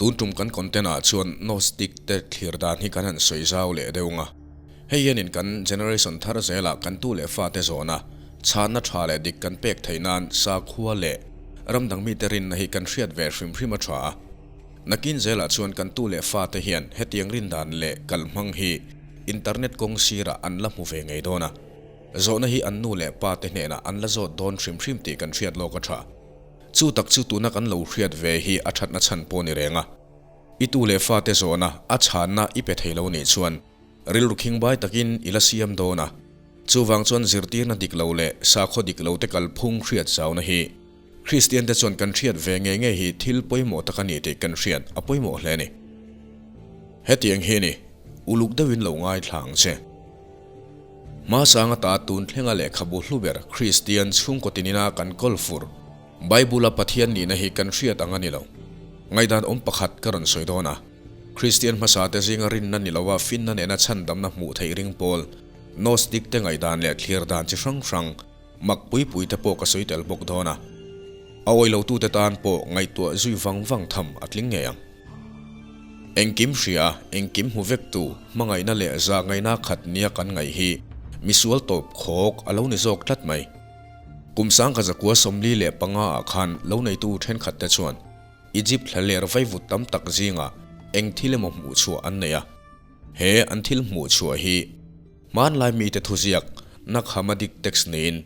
Tun tum kan content ah chuan Gnostic te thlir dan hi kan han sawi zau leh deuh nga. Hei hianin kan generation thar zelah kan tu leh fate zawna chhanna tha leh dik kan pek theih nan sakhua leh ram dang mite rinna hi kan hriat ve hrim hrim a tha a. Nakin zelah chuan kan tu leh fate hian hetiang rin dan leh kalhmang hi internet kawng sirah an la hmu ve ngei dawn a. Zawhna hi an nu leh pa te hnenah an la zawt dawn hrim hrim tih kan hriat lawk a tha. Chu tak chu tuna kan lo hriat ve hi a thatna chhan pawh ni reng a. I tu leh fa te zawhna a chhanna i pe thei lo nih chuan rilru khingbai takin i la siam dawn a. Chuvang chuan zirtirna dik lo leh sakhaw dik lo te kalphung hriat zauna hi Kristian te chuan kan hriat ve ngei ngei hi thil pawimawh tak a ni tih kan hriat a pawimawh hle a ni. Hetiang hi ni, uluk deuhin lo ngaithla ang che. Hmasanga ta tun thlenga lehkhabu hlu ber Kristian chhungkaw tinina kan kawl fur Bible-a Pathian nihna hi kan hriat ang a ni lo. Ngaihdan awm pakhat ka rawn sawi dawn a. Kristian hmasa te zinga rinna ni lova finna nena chhandamna hmuh theih ring pawl Gnostic te ngaihdan leh thlir dan chi hrang hrang mak pui pui te pawh ka sawi tel bawk dawn a. A awilotute tan pawh ngaihtuah zui vang vang tham a tling ngei ang. Engkim hria, engkim hmu vektu, hmangaihna leh zahngaihna khat nia kan ngaih hi misual tawp khawk a lo ni zawk tlat mai. Kum sangkha zakua 45 ah khan lo neitu thenkhat te chuan Egypt thlaler vaivut tam tak zingah eng thil emaw hmuh chhuah an nei a. He an thil hmuh chhuah hi hmanlai mite thuziak Nag Hammadi text niin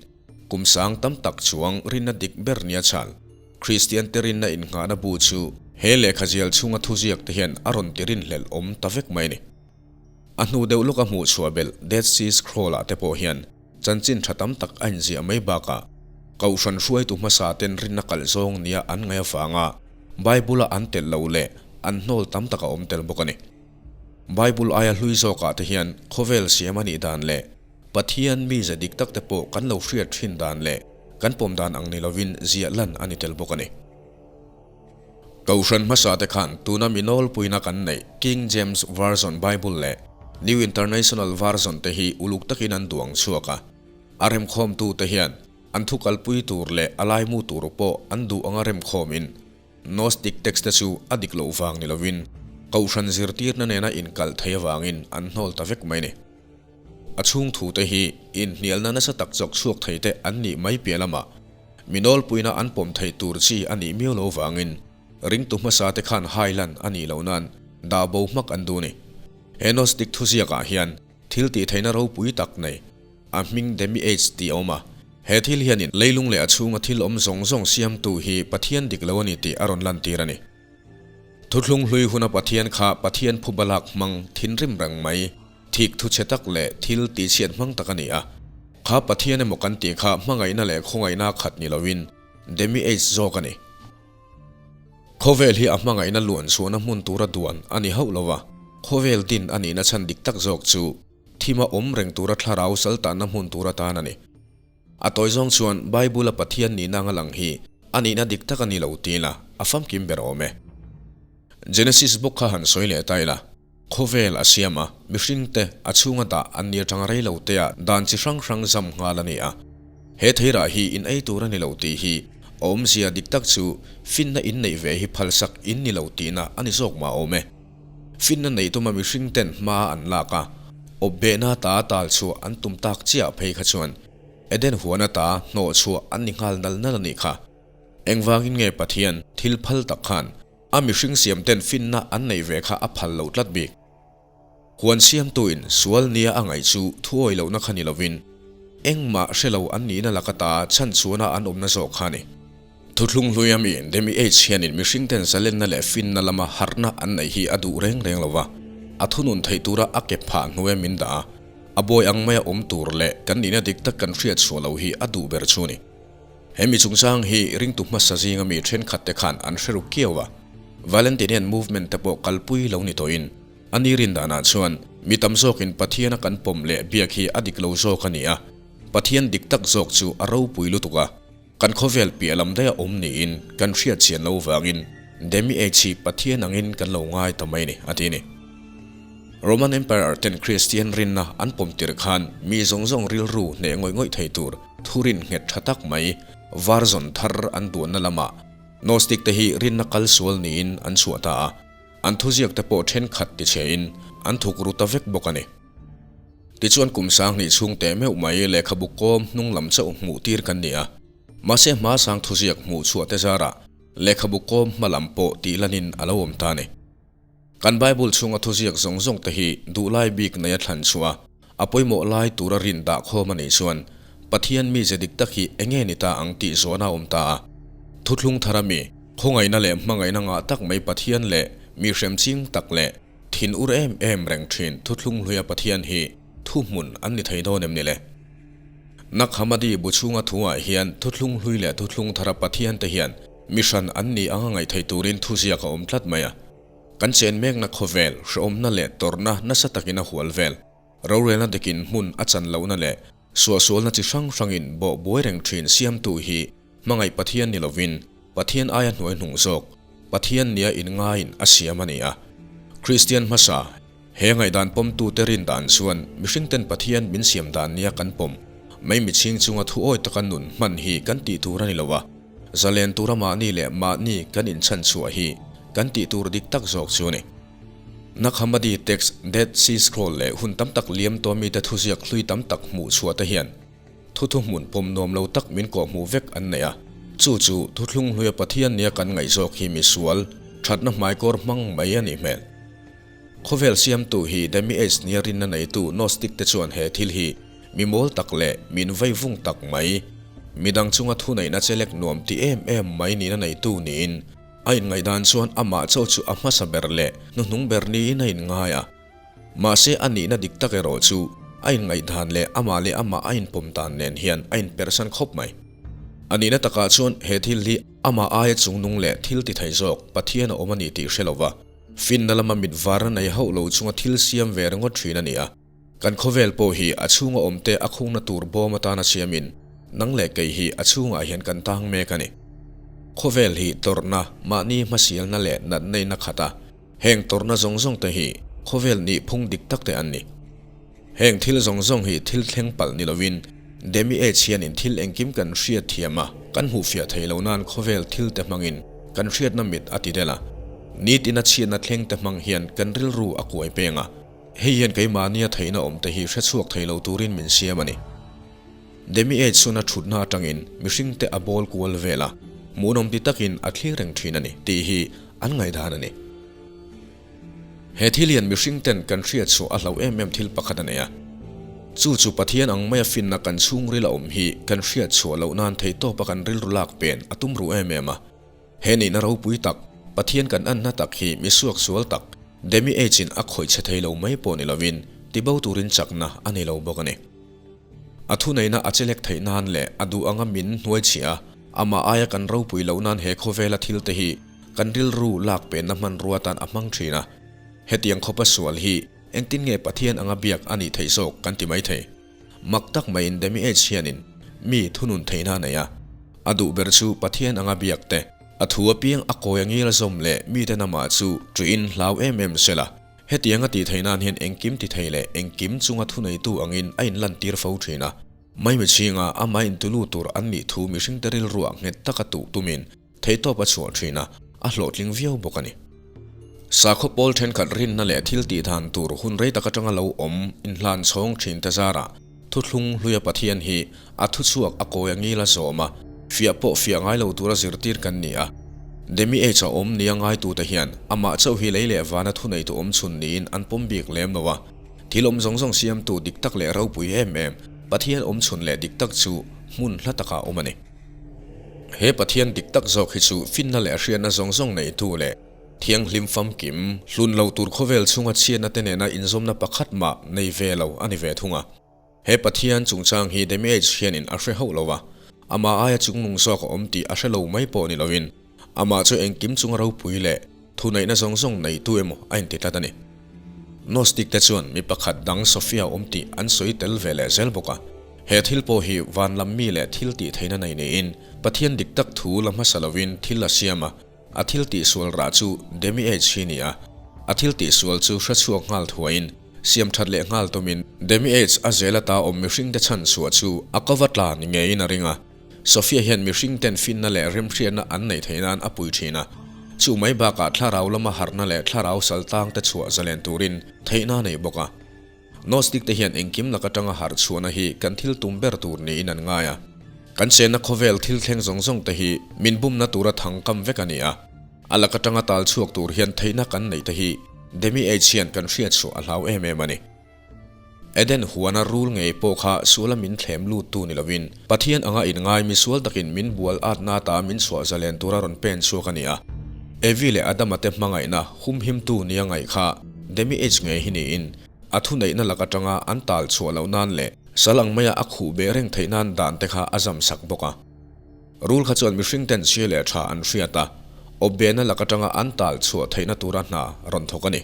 kum sang tam tak chuang rinna dik ber nia chhal. Kristian te rinna innghahna bu chu he lehkha zial chhunga thuziak te hian a rawn ti rinhlelh awm ta vek mai a ni. A hnu deuh lawka hmuh chhuah belh Dead Sea Scroll ah te pawh hian chanchin tha tam tak a inziah mai bakah Kohhran hruaitu hmasa ten rinna kalh zawng nia an ngaih avanga Bible a an telh loh leh an hnawl tam tak a awm tel bawk a ni. Bible aia hlui zawkah te hian khawvel siam a nih dan leh Pathian mize dik tak te pawh kan lo hriat thin dan leh kan pawm dan ang ni lovin ziah lan a ni tel bawk a ni. Kohhran hmasa te khan tuna mi nawlpuina kan neih King James Version Bible leh New International Version te hi uluk takin an duang chhuak a. A remkhawmtu te hian an thu kalpui tur leh a laimu tur pawh an duh anga remkhawmin Gnostic text te chu a dik loh vang ni lovin Kohhran zirtirna nena inkalh thei avangin an hnawl ta vek mai a ni. A chhung thute hi inhnialna nasa tak chawk chhuak thei te an nih mai piah lamah mi nawlpuina an pawm theih tur chi a nih miau lo vangin ringtu hmasa te khan hai lan a nih loh nan dah bo hmak an duh ni. He Gnostic thuziakah hian thil tih theihna ropui tak nei a hming Demi Age tih a awm a. He thil hianin leilung leh a chhunga thil awm zawng zawng siamtu hi Pathian dik lo a ni tih a rawn lantir a ni. Thuthlung hlui huna Pathian kha Pathian phuba lak hmang thinrim reng mai. Thik thu chhe tak leh thil tihchhiat hmang tak a ni a. Kha Pathian emaw kan tih kha hmangaihna leh khawngaihna khat ni loin Demi Age zawk a ni. Khawvel hi a hmangaihna luan chhuahna hmun tura duan a ni hauh lo va, khawvel din a nihna chhan dik tak zawk chu thima awm reng tura thlarau saltanna hmun tur atan a ni. A tawi zawng chuan Bible-a Pathian nihna anga lang hi a nihna dik tak a ni lo tiin a a famkim ber awm e. Genesis bawk kha han sawi leh ta ila. Khawvel a siam a, mihringte a chhunga dah an ni atanga rei lo tea dan chi hrang hrang zam nghal a ni a. He theirah hi in ei tur a ni lo tih hi a awmzia dik tak chu finna in neih ve hi phalsak in ni lo tihna a ni zawk mah awm e. Finna neih tuma mihringten hma an lak a, awpbehna ta tal chhuah an tum tak chiah phei kha chuan Eden huana ta hnawh chhuah an ni nghal nal nal a nih kha. Engvangin nge Pathian thil phal tak khan A mihring siamten finna an neih ve kha a phal lo tlat bik. Huan siamtuin sual nia a ngaih chu thuawi lohna kha ni lovin, engmah hre lo an nihna laka ta chhanchhuahna an awmna zawk kha a ni. Thuthlung hlui ami Demi H hianin mihringten zalenna leh finna lama harhna an neih hi a duh reng reng lo va, a thunun theih tura a ke phah hnuai min dah a, a bawi ang maia awm tur leh kan nihna dik tak kan hriat chhuah lo hi a duh ber chu a ni. He mi chungchang hi ringtu hmasa zinga mi thenkhat te khan an hre ruk kiau a, Valentinian movement te pawh kalpui lo ni tawhin a ni rin danah chuan mi tam zawkin Pathiana kan pawm leh biak hi a dik lo zawk a ni a, Pathian dik tak zawk chu a ropui lutuk a, kan khawvel piah lam daih a awm niin kan hriat chian lo vangin Demi Age hi Pathian angin kan lo ngai ta mai ni a ti ni. Roman Emperor ten Kristian rinna an pawm tirh khan mi zawng zawng rilru hneh ngawih ngawih thei tur Thurin nghet tha tak mai, version thar an duanna lamah Gnostic te hi rinna kal sual niin an chhuah ta a. An thuziak te pawh thenkhat tichhein an thuk ru ta vek bawk a ni. Tichuan kum 2000 chhung teh meuh mai lehkhabu kawm hnung lam chauh hmuh tir kan ni a. Mahse hmasang thuziak hmuh chhuah te zarah lehkhabu kawm hma lam pawh tih lanin a lo awm ta a ni. Kan Bible chhunga thuziak zawng zawng te hi duhlai bik neia thlan chhuah a, a pawimawh lai tura rin dah khawm a nih chuan Pathian mize dik tak hi enge ni ta ang tih zawhna a awm ta a. Thuthlung thar ami, khawngaihna leh hmangaihna ngah tak mai Pathian leh mi hrem ching tak leh thin ur em em reng thin thuthlung hluia Pathian hi thuhmun an ni thei dawn em ni le? Nag Hammadi bu chhunga thuah hian thuthlung hlui leh thuthlung thara Pathian te hian Mi hran an ni anga ngaih theih turin thuziak a awm tlat mai a. Kan chen mekna khawvel, hrehawmna leh tawrhna nasa takin a hual vel. Rorelna dikin hmun a chan lohna leh suahsualna chi hrang hrangin bawh buai reng thin siamtu hi hmangaih Pathian ni lovin Pathian aia hnuai hnung zawk, Pathian nia inngaiin a siam a ni a. Kristian hmasa, He ngaihdan pawmtute rin dan chuan mihringten Pathian min siam dan nia kan pawm mai michhing chunga thu awi taka nun hman hi kan tih tur a ni lo a, zalen tura mahni leh mahni kan inchhan chhuah hi kan tih tur dik tak zawk chu a ni. Nag Hammadi text Dead Sea Scroll leh hun tam tak liam tawh mite thuziak hlui tam tak hmuh chhuah te hian thu thuhmun pawm nuam lo tak min kawhhmuh vek an nei a, chu chu thuthlung hluia Pathian nia kan ngaih zawk hi misual thatna hmaikawr hmang mai a nih hmel. Khawvel siamtu hi Demi-Age nia rinna neitu Gnostic te chuan he thil hi mi mawl tak leh min vei vung tak mai, midang chunga thuneihna chelek nuam ti em em mai nihna neitu niin a inngaihdan chuan amah chauh chu a hmasa ber leh hnuhnung ber niin a inngai a. Mahse a nihna dik tak erawh chu a inngaihdan leh amah leh amah a inpawm dan nen hian a inperhsan khawp mai. A nihna takah chuan he thil hi amah aia chungnung leh thil ti thei zawk Pathian a awm a ni tih hre lova, Finna lama mit var a nei hauh lo chunga thil siam ve ringawt thin a ni a. Kan khawvel pawh hi a chhunga awmte a khungna tur bawm atana siamin nang leh kei hi a chhungah hian kan tang mek a ni. Khawvel hi tawrhna, mahni hmasialna leh natneihna khat a, heng tawrhna zawng zawng te hi khawvel nih phung dik tak te an ni. Heng thil zawng zawng hi thil thleng palh ni lovin Demi Age hianin thil engkim kan hriat thiam a, kan hmuhfiah thei lo nan khawvel thil te hmangin kan hriatna mit a ti del a. Nitin a chhiatna thleng te hmang hian kan rilru a kuai peng a, hei hian keimahnia theihna awm te hi hrechhuak thei lo turin min siam a ni. Demi Age chuan a thutna atangin mihring te a bawl kual vel a, hmuhnawm ti takin a thlir reng thin a ni tih hi an ngaihdan a ni. He thil hian mihring ten kan hriat chhuah a hlauh em em thil pakhat a nei a. Chu chu Pathian ang maia finna kan chhungril a awm hi kan hriat chhuah loh nan theihtawpa kan rilru lak pen a tum ruh em em a. He nihna ropui tak, Pathian kan anna tak hi mi suaksual tak, Demi Age in a khawih chhe thei lo mai pawh ni lovin tibo turin chakna a nei lo bawk a ni. A thuneihna a chelek theih nan leh a duh anga min hnuaichhiah a, amah aia kan ropui loh nan he khawvela thil te hi Kan rilru lak penna hmanrua tan a hmang thin a, hetiang khawpa sual hi engtin nge Pathian anga biak a nih theih zawk kan ti mai thei. Mak tak maiin Demi Age hianin mi thunun theihna a nei a, a duh ber chu Pathian anga biak te, a thu apiang a kawi a ngil zawm leh mite namah chu ṭuiin hlau em em sela, hetiang a tih theih nan hian engkim ti thei leh engkim chunga thuneitu angin a inlantir fo thin a. Maimichhinga amah intulu tur an nih thu mihringte rilruah nghet taka tuh tumin Theihtawp a chhuah thin a, a hlawhtling viau bawk a ni. Sakhaw pawl thenkhat rinna leh thil tih dan tur hun rei tak atanga lo awm inhlan chhawng thin te zarah thuthlung hluia Pathian hi a thuchhuak a kawi a ngil a zawm a, fiah pawh fiah ngai lo tura zirtir kan ni a. Demi Age a awm nia ngaitute hian amah chauh hi lei leh vana thuneitu awm chhun niin an pawm bik lem lo a. Thil awm zawng zawng siamtu dik tak leh ropui em em Pathian awm chhun leh dik tak chu hmun hla takah a awm a ni. He Pathian dik tak zawk hi chu finna leh hriatna zawng zawng neitu leh thianghlim famkim, hlun lo tur khawvel chhunga chhiatna te nena inzawmna pakhat mah nei ve lo a ni ve thung a. He Pathian chungchang hi Demi-Age hianin a hre hauh lo a, amah aia chungnung zawk a awm tih a hre lo mai pawh ni loin amah chu engkim chunga ropui leh thuneihna zawng zawng neitu emaw a inti tlat a ni. Gnostic te chuan mi pakhat dang Sophia awm tih an sawi tel ve leh zel bawk a. He thil pawh hi van lam mi leh thil tih theihna nei niin Pathian dik tak thu la hmasa lovin thil a siam a, a thil tih sual rah chu Demi Age hi ni a. A thil tih sual chu hre chhuak nghal thuaiin siam that leh nghal tumin Demi Age a zel ata awm mihring te chhan chhuah chu a kova tla ni ngeiin a ring a. Sophia hian mihring ten finna leh remhriatna an neih theih nan a pui thin a. Chu mai bakah thlarau lama harhna leh thlarau sal tang te chhuah zalen turin theihna a nei bawk a. Gnostic te hian engkim lak atanga harh chhuahna hi kan thil tum ber tur niin an ngai a. Kan chenna khawvel thil thleng zawng zawng te hi min bumna tura thang kam vek a ni a. A lak atanga tal chhuak tur hian theihna kan neih te hi Demi Age hian kan hriat chhuah a hlau em em a ni. Eden huana rul ngei pawh kha suala min thlem lut tu ni lovin Pathian anga inngai misual takin min bual atna ta min chhuah zalen tura rawn pen chhuak a ni a. Evi leh Adama te hmangaihna humhimtu nia ngaih kha Demi Age ngei hi niin a thuneihna lak atanga an tal chhuah loh nan leh sal ang maia a khuh beh reng theih nan dan te kha a zam sak bawk a. Rul kha chuan mihring ten chhia leh tha an hriat a, awpbehna lak atanga an tal chhuah theihna tura hna rawn thawk a ni.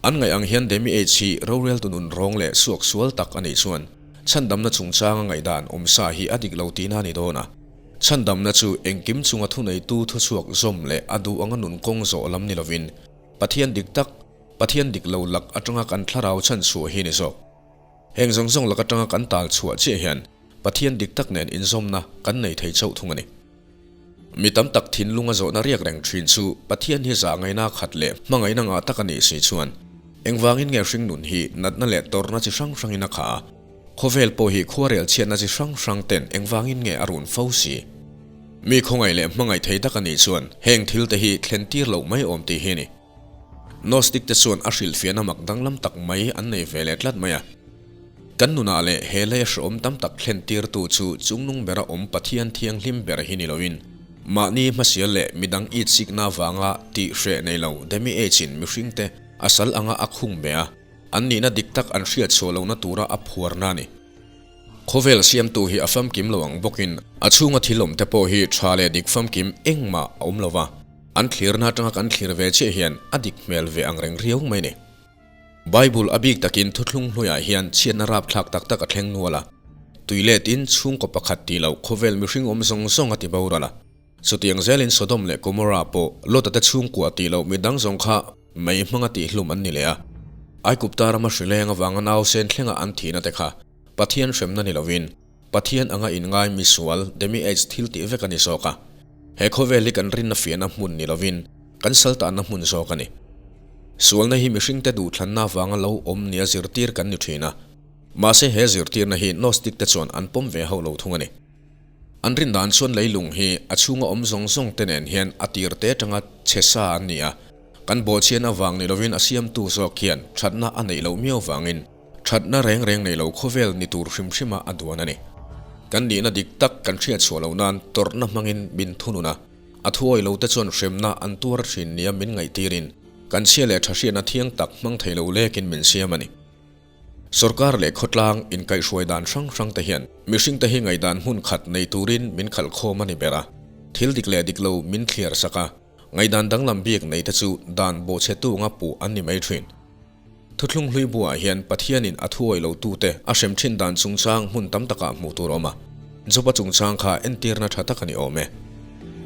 An ngaih ang hian Demi Age hi roreltu nun rawng leh suak sual tak a nih chuan chhandamna chungchanga ngaihdan awm sa hi a dik lo tihna a ni dawn a. Chhandamna chu engkim chunga thuneitu thuchhuak zawm leh a duh anga nun kawng zawh lam ni lovin Pathian dik tak, Pathian dik lo lak atanga kan thlarau chhanchhuah hi a ni zawk. Heng zawng zawng lak atanga kan tal chhuah chiah hian Pathian dik tak nen inzawmna kan nei thei chauh thung a ni. Mi tam tak thinlunga zawhna riak reng thin chu Pathian hi zah ngaihna khat leh hmangaihna ngah tak a nih si chuan engvangin nge hringnun hi natna leh tawrhna chi hrang hrangin a khah a, khawvel pawh hi khuarel chhiatna chi hrang hrang ten engvangin nge a run fo si? Mi khawngaih leh hmangaih thei tak a nih chuan heng thil te hi thlen tir loh mai awm tih hi a ni. Gnostic te chuan a hrilhfiahna mak danglam tak mai an nei ve leh tlat mai a. Kan nunah leh he lei a hrehawm tam tak thlen tirtu chu chungnung bera awm Pathian thianghlim ber hi ni loin, mahni hmasial leh midang itsikna avanga tih hreh nei lo Demi Age-in mihringte a sal anga a khung be a, an nihna dik tak an hriat chhuah lohna tura a phuarna a ni. Khawvel siamtu hi a famkim lo ang bawkin a chhunga thil awmte pawh hi tha leh dik famkim engmah a awm lo va, an thlirna atanga kan thlir ve chiah hian a dik hmel ve ang reng riau mai ni. Bible a bik takin thuthlung hnuaiah hian chhiatna rapthlak tak tak a thleng nual a, tui letin chhungkaw pakhat tih loh khawvel mihring awm zawng zawng a ti boral a. Chutiang zelin Sodom leh Gomorrah pawh Lota te chhungkua tih loh midang zawng kha mei hmanga tihhlum an ni leh a. Aigupta rama hrileng avanga nausen thlenga an thihna te kha Pathian hremna ni lovin Pathian anga inngai misual Demi Age thil tih vek a ni zawk a. He khawvel hi kan rinna fiahna hmun ni lovin kan saltanna hmun zawk a ni. Sualna hi mihringte duhthlanna avanga lo awm nia zirtir kan ni thin a. Mahse he zirtirna hi Gnostic te chuan an pawm ve hauh lo thung a ni. An rin dan chuan leilung hi a chhunga awm zawng zawng te nen hian a tir te atanga chhe sa an ni a, kan bawhchhian avang ni lovin a siamtu zawk hian thatna a neih loh miau vangin thatna reng reng nei lo khawvel ni tur hrim hrima a duan a ni. Kan nihna dik tak kan hriat chhuah loh nan tawrhna hmangin min thunun a, a thuawi lo te chuan hremna an tuar thin nia min ngaihtirin kan chhia leh tha hriatna thiang tak hmang thei lo lekin min siam a ni. Sorkar leh khawtlang inkaihhruai dan hrang hrang te hian mihring te hi ngaihdan hmun khat nei turin min khalh khawm a ni ber a, thil dik leh dik lo min thliar sak a, ngaihdan danglam bik nei te chu dan bawhchhetu anga puh an ni mai thin. Thuthlung hlui buah hian Pathianin a thuawih lo tute a hrem thin dan chungchang hmun tam takah hmuh tur a awm a, Joba chungchang kha entirna tha tak a ni awm e.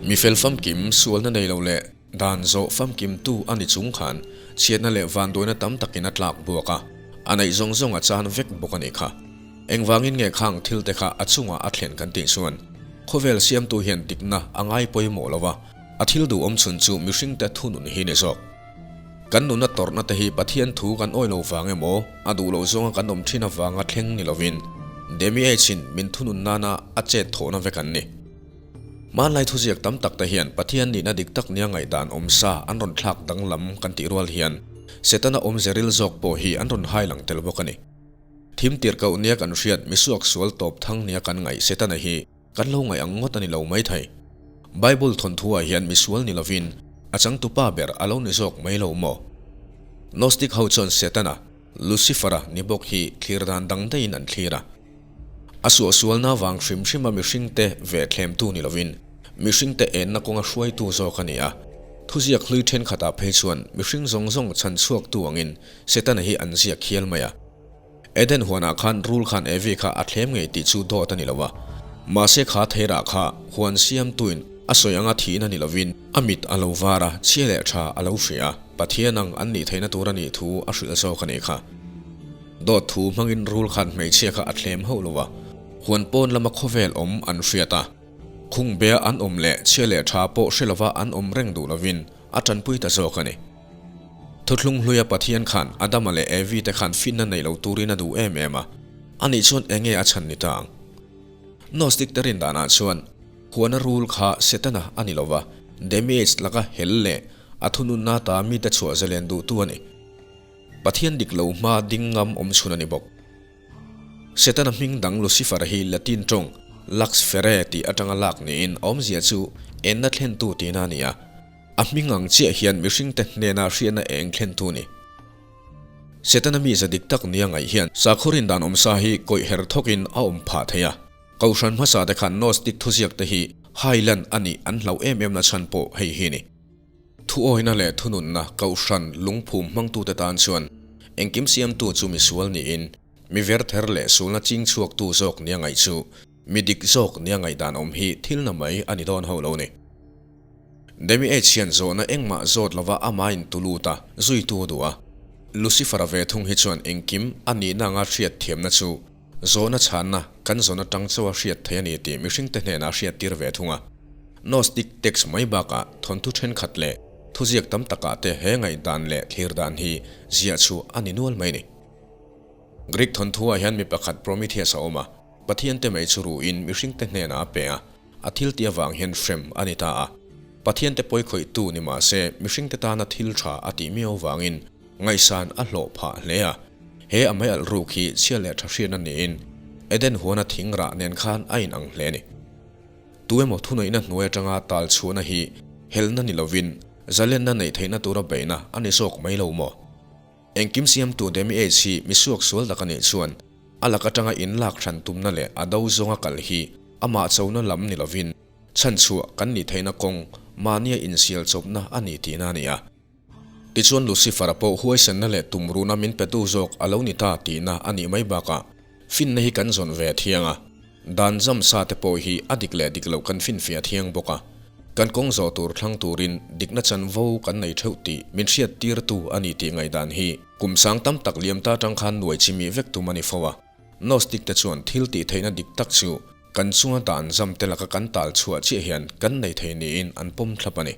Mi fel famkim sualna nei lo leh Dan zawh famkimtu a ni chung khan chhiatna leh vanduaina tam takin a tlak buak a, a neih zawng zawng a chan vek bawk a nih kha. Engvangin nge khang thil te kha a chungah a thlen kan tih chuan khawvel siamtu hian dikna a ngai pawimawh lo a, a thil duhawm chhun chu mihringte thunun hi ni zawk. Kan nuna tawrhna te hi Pathian thu kan awi lo vang emaw, a duh loh zawnga kan awm thin avanga thleng ni lovin Demi Age-in min thunun nana a chet thawhna vek an ni. Hmanlai thuziak tam tak te hian Pathian nihna dik tak nia ngaihdan awm sa an rawn thlak danglam kan tih rual hian Setana awmze ril zawk pawh hi an rawn hai lang tel bawk a ni. Thim tirhkoh nia kan hriat misuak sual tawp thang nia kan ngaih Setana hi kan lo ngaih ang ngawt a ni lo mai thei. Bible thawnthuah hian misual ni lovin a changtupa ber a lo ni zawk mai lo maw? Gnostic ho chuan Setana, Lucifer-a ni bawk hi thlir dan dang daihin an thlir a. A suahsualna vang hrim hrima mihringte ve thlemtu ni lovin, mihringte enna kawnga hruaitu zawk a ni a. Thuziak hlui thenkhatah phei chuan mihring zawng zawng chhan chhuaktu angin Setana hi an ziak hial mai a. Eden huanah khan rul khan Evi kha a thlem ngei tih chu dawt a ni lo a. Mahse kha theirah kha huan siamtuin a sawi anga thihna ni lovin a mit a lo var a, chhia leh tha a lo hria a, Pathian ang an nih theihna tur a nih thu a hrilh zawk a nih kha. Dawt thu hmangin rul khan hmeichhia kha a thlem hauh lo a, huan pawn lama khawvel awm an hriat a. Khung bea an awm leh chhia leh tha pawh hre lova an awm reng duh lovin a tanpui ta zawk a ni. Thuthlung hluia Pathian khan Adama leh Evi te khan finna nei lo turin a duh em em a, ani chuan enge a chhan ni ta ang? Gnostic te rin danah chuan huana rul kha Setana a ni lova, Demiage laka hel leh a thununna ta mite chhuah zalen duhtu a ni. Pathian dik lo hma ding ngam awm chhun a ni bawk. Setana hming dang Lucifer hi Latin tawng lux ferre tih atanga lak niin a awmzia chu enna thlentu tihna a ni a. A hming ang chiah hian mihringte hnena hriatna eng thlentu ni. Setana miza dik tak nia ngaih hian sakhaw rindan awmsa hi kawih her thawkin a awm phah thei a. Kohhran hmasa te khan Gnostic thuziak te hi hai lan a nih an hlauh em em na chhan pawh hei hi ni. Thuawina leh thununna Kohhran lungphum hmangtute tan chuan engkim siamtu chu misual niin mi verther leh sulna ching chhuaktu zawk nia ngaih chu mi dik zawk nia ngaihdan awm hi thil na mai a ni dawn ho lo ni. Demi H hian zawhna engmah zawt lova amah in tulut a, zuitu a duh a. Lucifer-a ve thung hi chuan engkim a nihna anga hriat thiamna chu Zawhna chhanna kan zawn atang chauh a hriat thei a ni tih mihringte hnenah a hriattir ve thung a. Gnostic text mai bakah thawnthu thenkhat leh thuziak tam takah te he ngaihdan leh thlir dan hi ziah chhuah a ni nual mai ni. Greek thawnthuah hian mi pakhat Prometheus a awm a, Pathiante mai chu ruhin mihringte hnenah a pe a, a thil tih avang hian hrem a ni ta a. Pathiante pawi khawihtu ni mah se mihringte tana thil tha a tih miau avangin ngaihsan a hlawh phah hle a. He a mei alh ruk hi chhia leh tha hriatna niin Eden huana thing rah nen khan a inang hle a ni. Tu emaw thuneihna hnuai atanga tal chhuahna hi helna ni lovin zalenna neih theihna tura beihna a ni zawk mai lo maw? Engkim siamtu Demi H hi misuak sual tak a nih chuan a lak atanga inlak hran tumna leh a do zawnga kal hi amah chona lam ni lovin chhanchhuah kan nih theihna kawng mahnia insial chawpna a ni tihna a ni a. Tichuan Lucifer-a pawh huaisenna leh tumruhna min petu zawk a lo ni ta tihna a nih mai bakah finna hi kan zawn ve a thiang a, dan zam sa te pawh hi a dik leh dik loh kan finfiah a thiang bawk a, kan kawng zawh tur thlang turin dikna chanvo kan nei theuh tih min hriat tirtu a ni tih ngaihdan hi kum sang tam tak liam ta tang khan nuai chimih vek tum a ni fo a. Gnostic te chuan thil tih theihna dik tak chu kan chunga dan zam te laka kan tal chhuah chiah hian kan nei thei niin an pawm thlap a ni.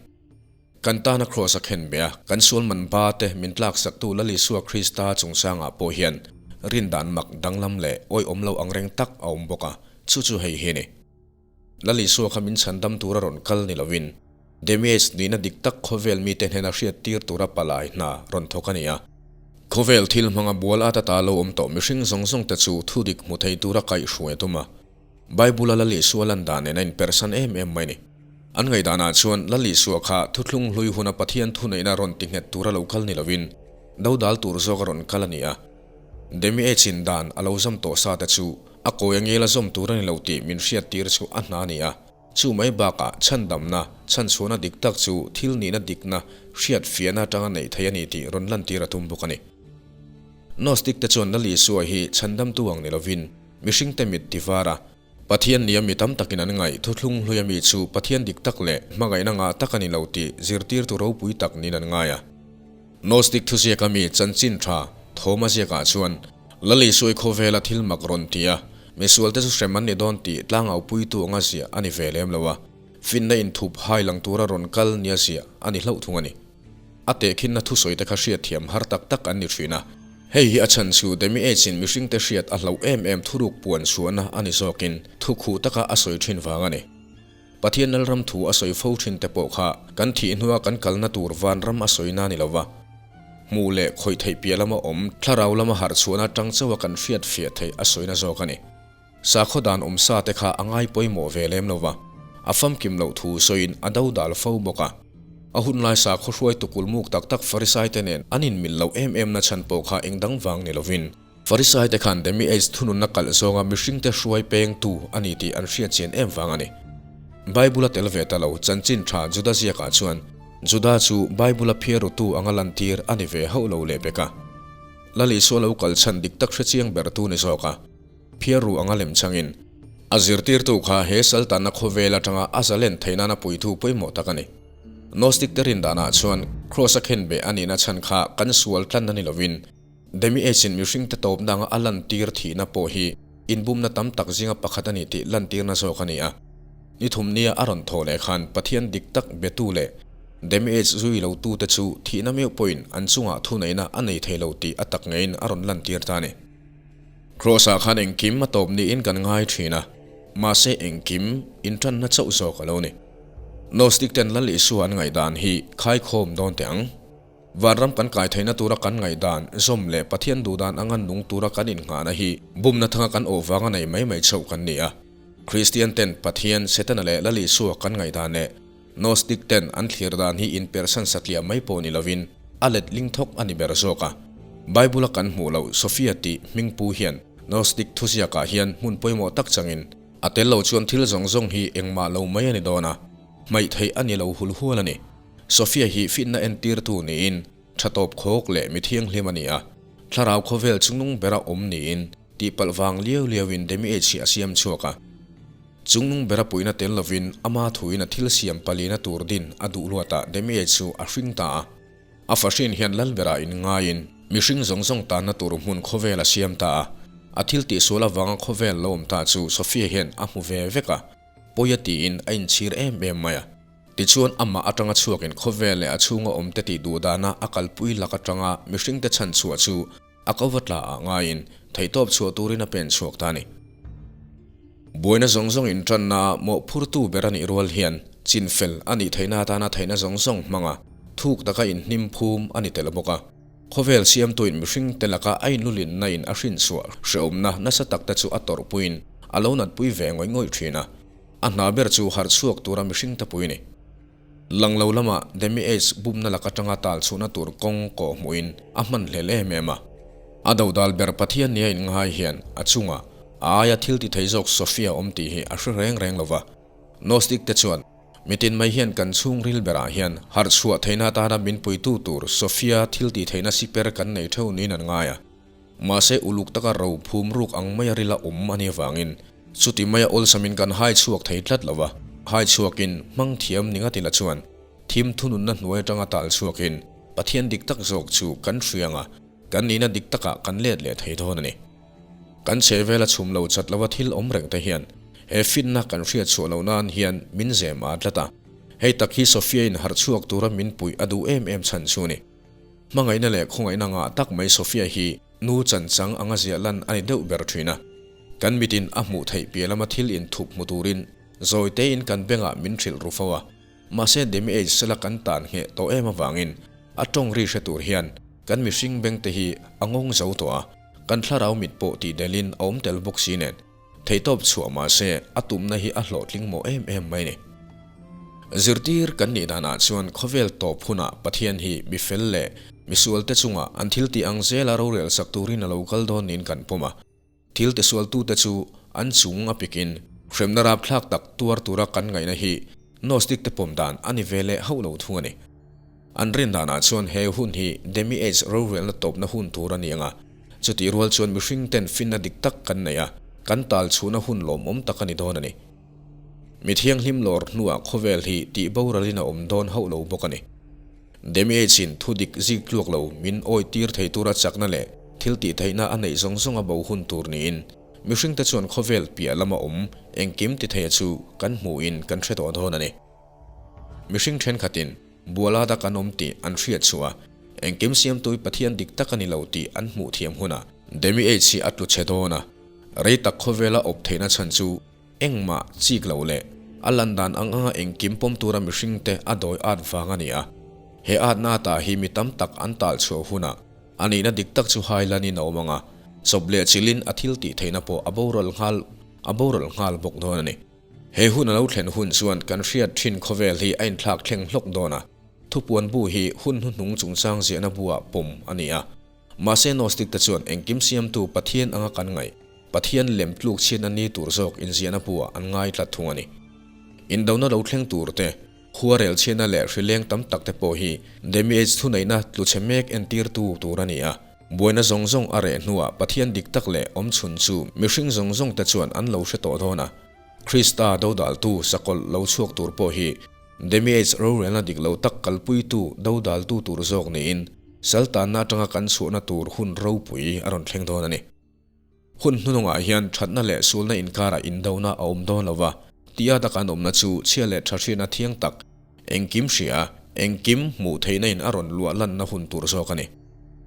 Kan tana Kraws a khen be a, kan sual man ba te min tlaksaktu Lal Isua Krista chungchangah pawh hian rindan mak danglam leh awihawm lo angreng tak a awm bawk a, chu chu hei hi a ni. Lal Isua kha min chhandam tura rawn kal ni lovin, Demiage nihna dik tak khawvel mite hnena hriattir tura palai hna rawn thawk a ni a. Khawvel thil hmanga bual at ata lo awm tawh mihring zawng zawng te chu thudik hmu thei tura kaihhruai a tum a. Bible-a Lal Isua lan dan nen a inpersan em em mai ni. An ngaihdanah chuan Lal Isua kha thuthlung hlui huna Pathian thuneihna rawn ti nghet tura lo kal ni lovin, dodal tur zawk a rawn kal a ni a. Demi e chin dan a lo zam tawh sa te chu a kawi a ngel a zawm tur a ni lo tih min hriattir chu a hna a ni a. Chu mai bakah chhandamna, chhanchhuahna dik tak chu thil nihna dikna hriatfiahna atanga neih theih a ni tih rawn lantir a tum bawk a ni. Gnostic te chuan Lal Isua hi chhandamtu ang ni lovin mihringte mit ti var a, Pathian nia mi tam takin an ngaih thuthlung hluia mi chu Pathian dik tak leh hmangaihna ngah tak a ni lo tih zirtirtu ropui tak niin an ngai a. Gnostic thuziaka mi chanchin tha Thoma ziakah chuan Lal Isua khawvela thil mak rawn ti a, misualte chu hrem an ni dawn tih tlangaupuitu anga ziah a ni ve lem lo a, finna inthup hai lang tura rawn kal nia ziah a ni hlauh thung a ni. A tehkhinna thusawi te kha hriatthiam har tak tak an ni thin a. Hei hi a chhan chu Demi H-in mihringte hriat a hlauh em em thuruk puan chhuahna a ni zawkin thu khuh taka a sawi thin vang a ni. Pathian Lalram thu a sawi fo thin te pawh kha kan thih hnua kan kalna tur vanram a sawina a ni lova. Hmuh leh khawih theih piah lama awm thlarau lama harh chhuahna atang chauha kan hriat fiah theih a sawina zawk a ni. Sakhaw dan awm sa te kha a ngai pawimawh ve lem lo va, a famkim loh thu sawiin a do dal fo bawk a. A hunlai sakhaw hruaitu kulmuk tak tak Farisaite nen an inmil loh em em na chhan pawh kha eng dang vang ni lovin, Farisaite khan Demi Age thununna kalh zawnga mihringte hruai pengtu a ni tih an hriat chian em vang a ni. Bible a tel ve ta lo chanchin tha Juda ziakah chuan Juda chu Bible a phiarrutu anga lantir a ni ve hauh lo leh pek a. Lal Isua lo kal chhan dik tak hrechiang bertu ni zawk a. Phiarru anga lem changin, a zirtirtu kha he saltanna khawvel atanga a zalen theih nana puithu pawimawh tak a ni. Gnostic te rin danah chuan Kraws a khenbeh a nihna chhan kha kan sual tlanna ni lovin, Demi Age-in mihringte tawpna anga a lantir thihna pawh hi inbumna tam tak zinga pakhat a ni tih lantirna zawk a ni a. Ni thumnia a rawn thawh leh khan Pathian dik tak betu leh Demi-Age zui lotute chu thihna meuh pawhin an chungah thuneihna a nei thei lo tih a tak ngeiin a rawn lantir ta a ni. Kraws-ah khan engkim a tawp niin kan ngai thin a, mahse engkim intanna chauh zawk a lo ni. Gnostic ten Lal Isua an ngaihdan hi khaikhawm dawn teh ang. Vanram kan kai theihna tura kan ngaihdan, zawm leh Pathian duhdan anga nung tura kan innghahna hi bumna thanga kan awh vanga nei mai mai chauh kan ni a. Kristian ten Pathian, Setana leh Lal Isua kan ngaihdan leh Gnostic ten an thlir dan hi inpersan satliah mai pawh ni lovin a let ling thawk a ni ber zawk a. Bible-a kan hmuh loh Sophia tih hmingpu hian Gnostic thuziakah hian hmun pawimawh tak changin a tel lo chuan thil zawng zawng hi engmah lo mai a ni dawn a, hmaih theih a ni lo hulhual a ni. Sophia hi fitna entirtu niin tha tawp khawk leh mi thianghlim a ni a, thlarau khawvel chungnung bera awm niin tihpalh vang liau liauin Demi H hi a siam chhuak a. Chungnung bera puihna tel lovin ama thuin a thil siam palina tur din a duh luatah Demi H chu a hring ta a. A fahrin hian Lalbera inngaiin mihring zawng zawng tanna tur hmun khawvel a siam ta a. A thil tihsual avanga khawvel lo awm ta chu Sophia hian a hmu ve vek a, pawi a tiin a inchhir em em mai a. Tichuan, amah atanga chhuakin khawvel leh a chhunga awmte tih duh dana a kalpui lak atanga mihringte chhan chhuah chu a ko va tla ah ngaiin theihtawp chhuah turin a pen chhuak ta a ni. Buaina zawng zawng intanna ah mawhphurtu ber a nih rual hian chinfel a nih theihna atana theihna zawng zawng hmanga thuk taka inhnim phum a ni tel bawk a. Khawvel siamtuin mihringte laka a inlulinna in a hrinchhuah hrehawmna nasa takte chu a tawrhpuiin a lo natpui ve ngawih ngawih thin a. A hna ber chu harh chhuak tura mihring ta pui a ni. Lang lo lamah Demi Age bumna lak atanga tal chhuhna tur kawng kawh hmuhin a hman hlel em em a. A dodal ber Pathian nia inngai hian a chungah a aia thil ti thei zawk Sophia awm tih hi a hre reng reng lo va. Gnostic te chuan mitin mai hian kan chhungril berah hian harh chhuah theihna atana min puitu tur Sophia thil tih theihna siper kan nei theuh niin an ngai a. Mahse uluk taka ro phum ruk ang maia rila awm a nih avangin chuti maia awlsamin kan hai chhuak thei tlat lo va, hai chhuakin hmang thiam ni ngat ila chuan thim thununna hnuai atanga tal chhuakin Pathian dik tak zawk chu kan hriang a, kan nihna dik takah kan let leh thei dawn a ni. Kan chhehvela chhum lo chat lova thil awm reng te hian he finna kan hriat chhuah loh nan hian min zem a tlat a, hei tak hi Sophia-in harh chhuak tura min puih a duh em em chhan chu a ni. Hmangaihna leh khawngaihna ngah tak mai Sophia hi nu chanchang anga ziah lan a ni deuh ber thin a. Kan mitin a hmuh theih piah lama thil inthup hmu turin zawi tein kan bengah min hrilh ru fo a. Mahse Demi Age sela kan tan ngheh tawh em avangin a tawng ri hre tur hian kan mihring bengte hi a ngawng zo tawh a, kan thlarau mit pawh tih delin a awm tel bawk si nen. Theihtawp chhuah mahse a tumna hi a hlawhtling mawh em em mai ni. Zirtir kan nih danah chuan khawvel tawp hunah Pathian hi mi fel leh mi sualte chungah an thil tih ang zela rorel sak turin a lo kal dawn niin kan pawm a. Thil tisualtute chu an chung a pikin hremna rapthlak tak tuar tura kan ngaihna hi Gnostic te pawm dan a ni ve leh hauh lo thung a ni. An rin danah chuan he hun hi Demi Age rorelna tawpna hun tur a ni ang a. Chutih rual chuan mihring ten finna dik tak kan nei a, kan tal chhuhna hun lawmawm tak a ni dawn a ni. Mi thianghlim lawr hnuah khawvel hi tih boralin a awm dawn hauh lo bawk a ni. Demi Age-in thu dik zik tluak lo min awi tir thei tura chakna leh thil tih theihna a neih zawng zawng a bo hun tur niin mihringte chuan khawvel piah lama awm engkim ti theia chu kan hmuhin kan hre tawh dawn a ni. Mihring thenkhatin Bualada kan awm tih an hriat chhuah a, engkim siamtui Pathian dik tak a ni lo tih an hmuh thiam hunah Demi Age hi a tlu chhe dawn a, rei tak khawvela awp theihna chhan chu engmah chik lo leh a lan dan ang anga engkim pawm tura mihringte a dawi at vang a ni a. He atna ata hi mi tam tak an tal chhuah hunah a nihna dik tak chu hai lanin a awm ang a, chawp leh chilhin a thil tih theihna pawh a boral nghal a boral nghal bawk dawn a ni. He hun a lo thlen hun chuan kan hriat thin khawvel hi a inthlak thleng hlawk dawn a, thupuan bu hi hun hnuhnung chungchang ziahna buah pawm a ni a. Mahse Gnostic te chuan engkim siamtu Pathian anga kan ngaih, Pathian lem tluk chhiatna ni tur zawk inziahna buah an ngai tlat thung a ni. Indona lo thleng tur te, khuarel chhiatna leh hrileng tam tak te pawh hi Demi Age thuneihna tluchhe mek entirtu tur a ni a. Buaina zawng zawng a reh hnuah Pathian dik tak leh awmchhun chu mihring zawng zawng te chuan an lo hre tawh dawn a. Krista dodaltu sakawlh lo chhuak tur pawh hi Demi Age rorelna dik lo tak kalpuitu dodaltu tur zawk niin saltanna atanga kan chhuahna tur hun ropui a rawn thleng dawn a ni. Hun hnunungah hian thatna leh sulna inkarah indona a awm dawn lo va. Tih ata kan awmna chu chhia leh tha hriatna thiang tak, engkim hria, engkim hmuh theihna in a rawn luah lanna hun tur zawk a ni.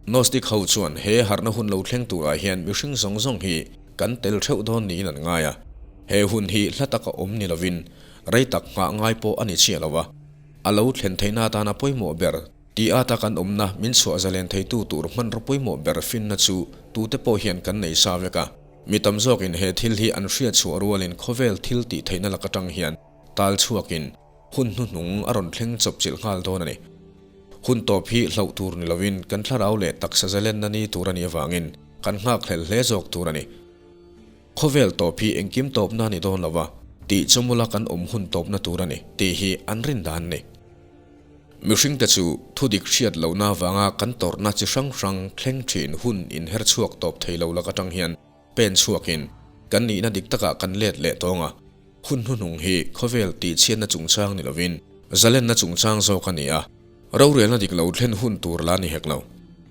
Gnostic ho chuan he harhna hun lo thleng turah hian mihring zawng zawng hi kan tel theuh dawn niin an ngai a. He hun hi hla taka awm ni lovin rei tak nghah ngai pawh a ni chiah lo a. A lo thlen theihna atana pawimawh ber tih ata kan awmna min chhuah zalen theitu tur hmanraw pawimawh ber finna chu tute pawh hian kan nei sa vek a. Mi tam zawkin he thil hi an hriat chhuah rualin khawvel thil tih theihna lak atang hian tal chhuakin hun hnuhnung a rawn thleng chawp chilh nghal dawn a ni. Hun tawp hi hlauh tur ni lovin kan thlarau leh taksa zalenna ni tur a nih avangin kan nghakhlel hle zawk tur a ni. Khawvel tawp hi engkim tawpna a ni dawn lo va, tih chawmula kan awm hun tawpna tur a ni tih hi an rin dan a ni. Mihringte chu thudik hriat lohna avanga kan tawrhna chi hrang hrang thleng thin hun inher chhuak tawp thei lo lak atang hian pen chhuakin kan nihna dik takah kan let leh tawng a. Hun hnuhnung hi khawvel tihchhiatna chungchang ni lovin zalenna chungchang zawk a ni a, rorelna dik lo thlen hun tur la ni hek lo.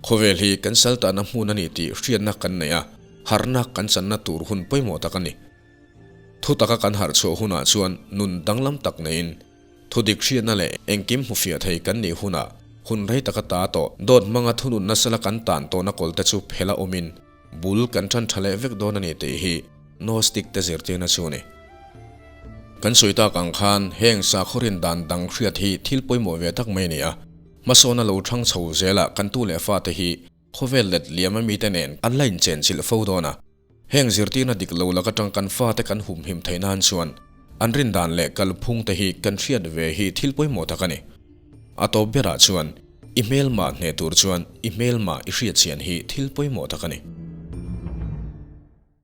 Khawvel hi kan saltahna hmun a ni tih hriatna kan nei a, harhna kan channa tur hun pawimawh tak a ni. Thu taka kan harh chhuah hunah chuan nun danglam tak neiin Thudik hriatna leh engkim hmufiah thei kan nih hunah hun rei taka ta tawh dawt hmanga thunun nasa la kan tan tawhna kawlte chu phela awmin bul kan tan tha leh vek dawn a ni tih hi Gnostic te zirtirna chu a ni. Kan sawi tak ang khan heng sakhaw rin dan dang hriat hi thil pawimawh ve tak mai a ni a, hmasawna lo thang chho zelah kan tu leh fate hi khawvel let liam a mite nen an la inchenchilh fo dawn a. Heng zirtirna dik lo lak atang kan fate kan humhim theih nan chuan an rindan leh kalphung te hi kan hriat ve hi thil pawimawh tak a ni. A tawp berah chuan i hmelmah hneh tur chuan i hmelmah i hriatchian hi thil pawimawh tak a ni.